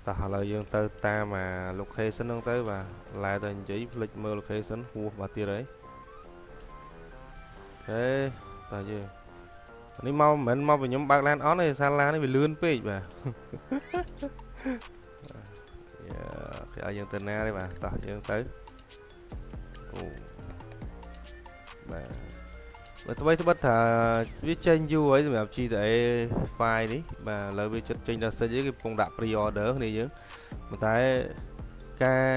តោះឥឡូវយើងទៅតាមអា location ហ្នឹងទៅបាទឡែទៅនិយាយភ្លេចមើល location ហួសបាទទៀតហើយហេតោះយើងនេះមកមិនមែនមកពីខ្ញុំបើកឡានអន់ទេសាឡាននេះវាលឿនពេកបាទយ៉ាគេឲ្យយើងទៅណាទេបាទតោះយើងទៅអូបាទបើថ្មីត្បិតថាវាចេញយូរហើយសម្រាប់ GTA 5នេះបាទឥឡូវវាចិត្តចេញដល់6ឯងគេកំពុងដាក់ pre order គ្នាយើងប៉ុន្តែការ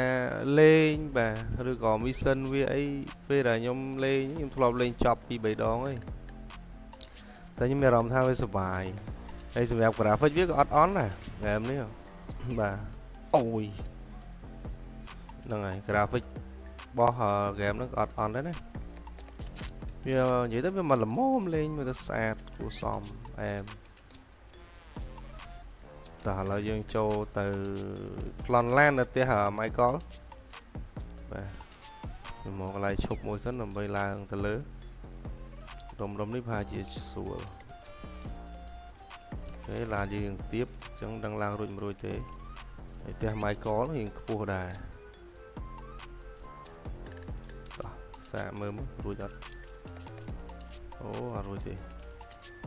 លេងបាទឬក៏ mission វាអីពេលដែលខ្ញុំលេងខ្ញុំធ្លាប់លេងចប់ពី3ដងហើយតែខ្ញុំមានអារម្មណ៍ថាវាសុបាយហើយសម្រាប់ graphic វាក៏អត់អន់ដែរ game នេះបាទអូយហ្នឹងហើយ graphic របស់ game ហ្នឹងក៏អត់អន់ដែរណាវានិយាយទៅវាមកល្មមលេងមើលទៅស្អាតគួរសមអែមតោះឥឡូវយើងចូលទៅប្លន់ឡាននៅផ្ទះ Michael បាទខ្ញុំមកកន្លែងឈប់មួយសិនដើម្បីឡើងទៅលើរំរំនេះប្រហែលជាស្រួលអូខេឡានយើងទៀបអញ្ចឹងដឹងឡើងរួចមិនរួចទេហើយផ្ទះ Michael រៀងខ្ពស់ដែរតោះសាកមើលមករួចអត់អូអត់រួចទេ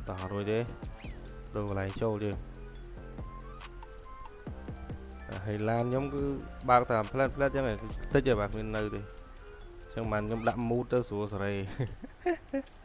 តោះអត់រួចទេដូរកន្លែងចូលយើងហើយឡានខ្ញុំគឺបើកតែផ្លែតផ្លែតអញ្ចឹងគឺខ្ទេចហើយបាទគ្មាននៅទេអញ្ចឹងបានខ្ញុំដាក់ mode ទៅស្រួលសេរី។